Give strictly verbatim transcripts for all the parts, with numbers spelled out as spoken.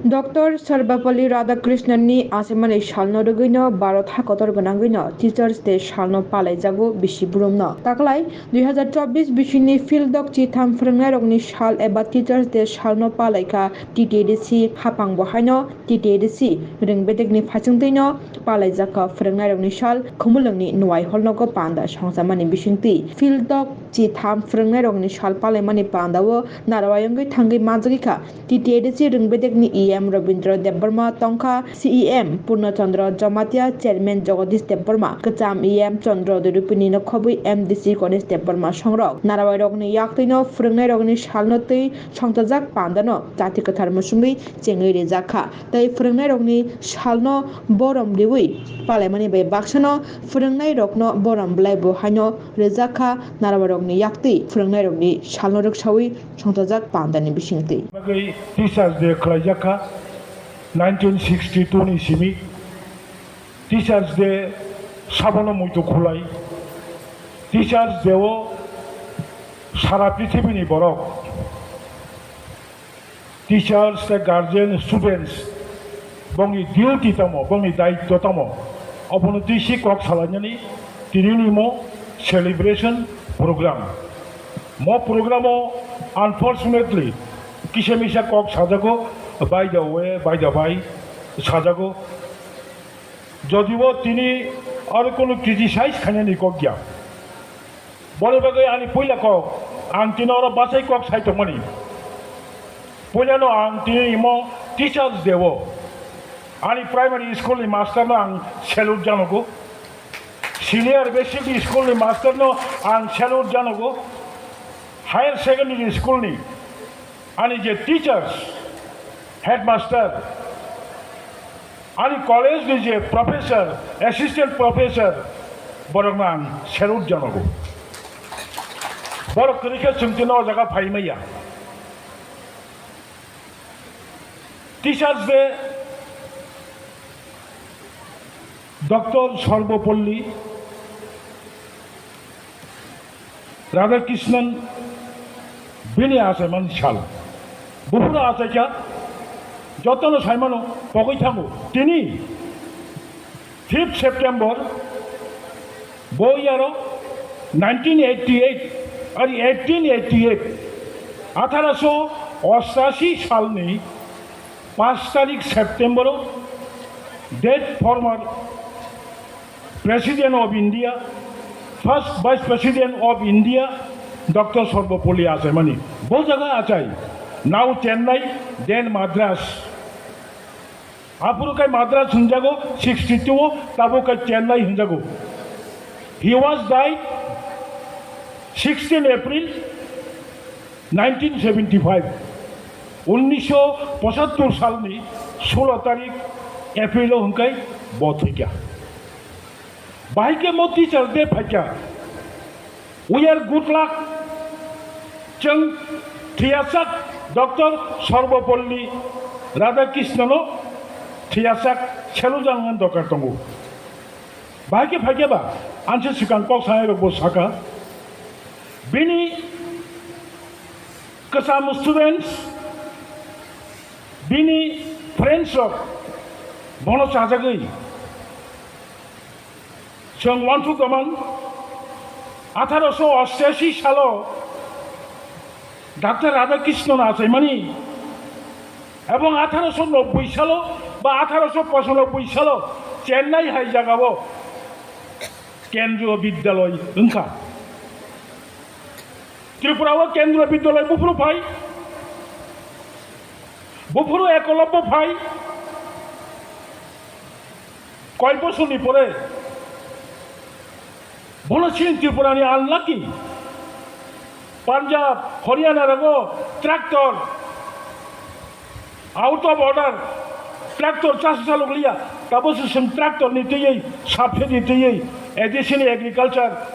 Doctor Sarvepalli Radhakrishnan ni achaimani salno rwgwino Bharat hakotor gwnangwino Teachers Day salno palaijago bisi burumno. Taklai dui hazar chobbish bisini Phildok chitham phwrwngnairokni sal eba Teachers Day salno palaikha T T A D C hapang bo haino T T A D C rwng bedekni phaisingtwino palaijakha phwrwngnairokni sal Khumulwngni Nwai Hall nogo panda songchamani bisingtwi. Phildok chitham phwrwngnairokni sal palaimani pandao narwai wngwi thangwi manjagwikha T T A D C rwng bedekni E M Rabindra Debbarma tongkha, C E M Purna Chandra Jamatia, Chairman Jagadish Debbarma, kwcham E M Chandra Dwi Rupini no khobwi M D C Ganesh Debbarma songrok. Narwairokni yaktwino phwrwngnairokni salno twi songchajak pandano jati kwthar musungwi chengwi rijak kha. Tei phwrwngnairokni salno borom riwi palaimani bai baksano phwrwngnairokno borom bwlai bo haino rijak kha. Narwairokni yaktwi phwrwngnairokni salno rwksawi songchajak pandani bisingtwi. Bagwi Teachers Day khwlaijak kha nineteen sixty two ni simi. Teachers Day sabono muitu khulai. Teachers Day o sara prithibini borok, teachers tei guardian, students, bongni duty tamo, bongni daityo tamo, obono twi si kok salainani tinini mo celebration program. Mo programo unfortunately kisa misa kok sajago, by the way, by the by sajago. Jodibo tini aro kono criticize khainani kok ya. Boni bagwi ani puila kok, ang tini oro bachai kok sai tongmani. Puilano ang tini imo Teachers Day o ani primary school ni master no ang salute janogo. Senior basic school ni master no ang salute janogo. Higher secondary school ni ani je teachers, headmaster, ani college ni je professor, assistant professor, borokno ang salute janogo. Borok kwrwi khe chwng tino o jaga phai maya. Teachers Day, Doctor Sarvepalli Radhakrishnan bini achaimani sal. Buphuru achaikha, jotono saimano pogwi thango. Tini fifth September bo yaro nineteen eighty-eight, ari eighteen eighty-eight, atharaso ostashi salni paanch tarik September o, dead former President of India, first Vice President of India, Doctor Sarvepalli achaimani. Bo jaga achai, now Chennai, then Madras. Aphuru kai Madras hwnjago sixty two o, tabuk kai Chennai hwnjago. He was died sixteen April nineteen seventy five, unnisho pochattor salni sulo tarik April o hwnkai bo thwikha. Bahai khe mo Teachers Day phaikha. We are good luck. Chwng thwiyasak Doctor Sarvepalli Radhakrishnan no thwiyasak selujak wngna dorkar tongo. Bahai khe phaikhe ba, anse swkang kok sanai rok bo saka, bini kwcham students, bini friends rok bono chajagwi chwng uansuk tongmang, atharo sho ostashi salo Doctor Radhakrishnan achaimani, ebong atharo sho nobboi salo ba atharo sho pochanobboi salo Chennai hai jagao Kendriya Vidyalaya wngkha. Tripura o Kendriya Vidyalaya buphuru phai, buphuru Ekolobya phai, koi bosorni pore bono chini Tripura ni unlucky. Punjab, Haryana rogo tractor, out of order, tractor chas chalok liya, tabo se chwng tractor ni twiwi, subsidy twiwi, A D C ni agriculture,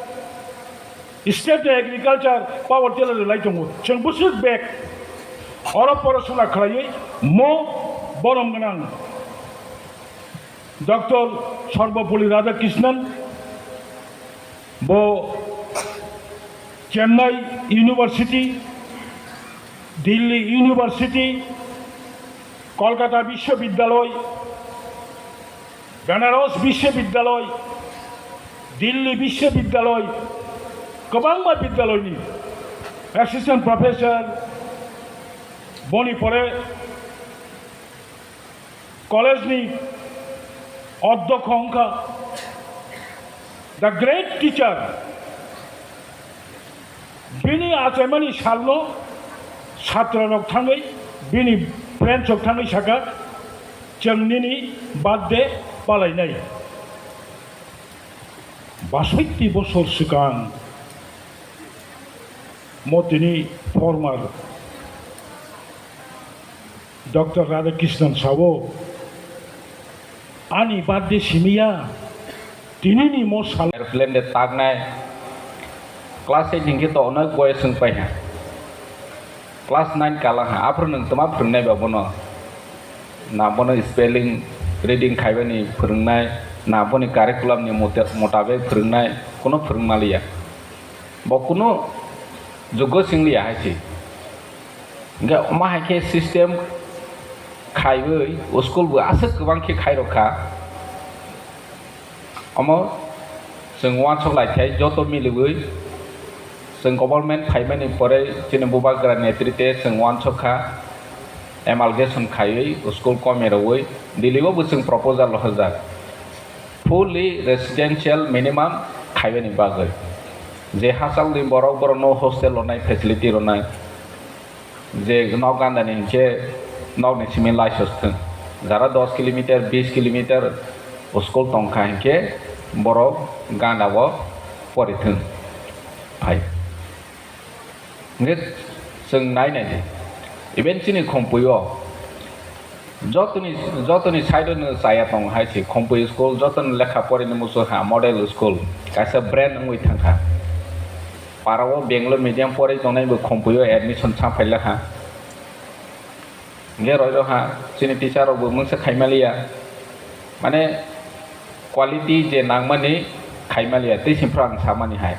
state ni agriculture power tiller rwlai tongo. Chwng bwswk bag oro porosona khlaiwi mo borom gwnang Doctor Sarvepalli Radhakrishnan, bo Chennai University, Delhi University, Kolkata Biswabidyaloi, Banaras Biswabidyaloi, Delhi Biswabidyaloi, kwbangma bidyaloini assistant professor, boni pore college ni odhyokho wngkha, the great teacher. Bini achaimani salno satrarok thangwi, bini friendsrok thangwi saka, "Chwng nini birthday palainai." Basaiti bosor swkang mo tini former Doctor Radhakrishnan sao, "Ani birthday simiya, tinini mo sal." Aeroplane de taknai, class eight hingke to onek boyes wng pai ha, class nine kala ha, aphuru nwng toma phwrwngnai ba bono? Na bono spelling, reading khaibani phwrwngnai, na boni curriculum ni mote-, motabek phwrwngnai, kuno phwrwng maliya. Bo kuno joggo singliya hai se. Hingke omo hai khe system khaiwi school bo aswk kwbang khe khairokha. Omo chwng uansuk lai thai joto miliwi chwng government phaimani pore chini bubagra netrite chwng uansuk kha, amalgamation khaiwi school kome rwui Delhi o bo chwng proposal rohorjak. Fully residential minimum khaibani bagwi. Je hachal ni borok, borok no hostel rwnai, facility rwnai. Je nok ganda ni hinkhe nok ni simi laisos thwng. Jara dos kilometer, bis kilometer school tongkha hinkhe borok ganda o pori thwng. Phai. Hingke chwng nai nai di. Even chini Khompui o jotoni, jotoni side o no chaya tongo hai se, Khompui school jotoni lekha porini muchung ha, model school, kaisa brand wngwi thangkha. Para o Bengali medium porwi tongnai bo Khompui o admission sa phailakha. Hingke roi rok ha, chini teacher rok bo mungsa khai maliya. Mane, quality je nangmani khai maliya, tei sini phano ang samani hai.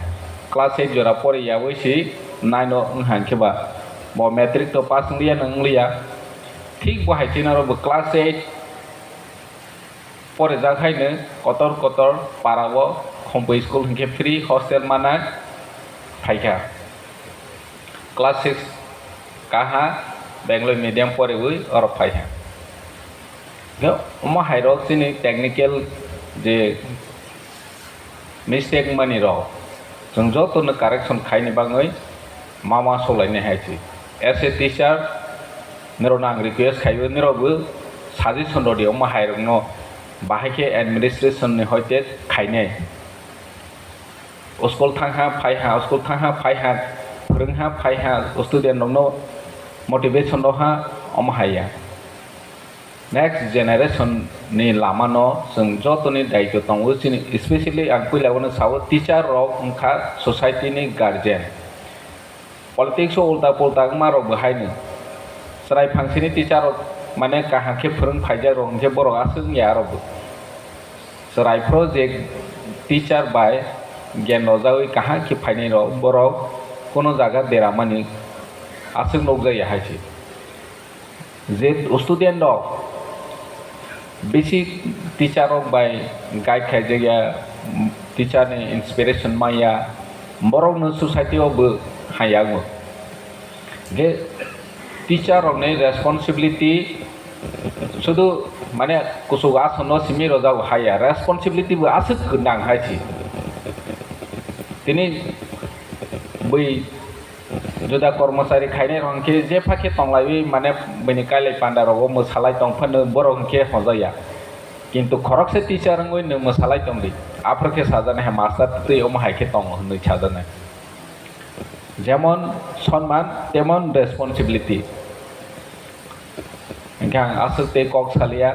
Class eight jora pori yaui si nine o wng hai khe ba. Bo matric to pass wng liya, nang wng liya. Thik bo hai chini rok bo class eight porijak haino kotor kotor para o Khompui school hinkhe free hostel mana phaikha. Class six kaha Bengali medium poriwi oro phaiha. Omo hairok chini technical je mistake mani rok, chwng jotono correction khaini bagwi mama solainai hai se. As a teacher, nirokno ang request khaiwi nirokbo suggestion rwdi, omo hairokno bahai khe administration ni hoite khainai. School thangha phaiha, school thangha phaiha, phwrwngha phaiha, student rokno motivation rwha, omo haiya. Next generation ni lama no chwng jotoni daityo tongo chini, especially ang puila uano sao teacher rok wngkha society ni guardian. Politics o ulta pulta wngma rok bo haino. Chwrai phangsini teacher rok mane kaham khe phwrwng phaijak rok hinkhe borok aswk wngya aro bo. Chwrai phro je teacher bai gyan rwjagwi kaham khe phainai rok borok kono jaga deramani aswk nukjakya hai se. Je student rok bisi teacher rok bai guide khaijakya, teacher ni inspiration manya, borok no society o bo haya wngo. Je teacher rok ni responsibility sudu mane kuchuk aswk no simi rwjago haya, responsibility bo aswk gwnang hai se. Tini bui juda kormochari khainai rok hinkhe jepha khe tonglaiwi mane bini kailai panda rogo mwsalai tong phano borok hinkhe honjakya. Kintu khoroksa teacher wngwi nwng mwsalai tongdi. Aphuru khe sajaknai hai master twi omo hai khe tongo hwnwi sajaknai. Jemon sonman, temon responsibility. Hinkhe ang aswk tei kok saliya,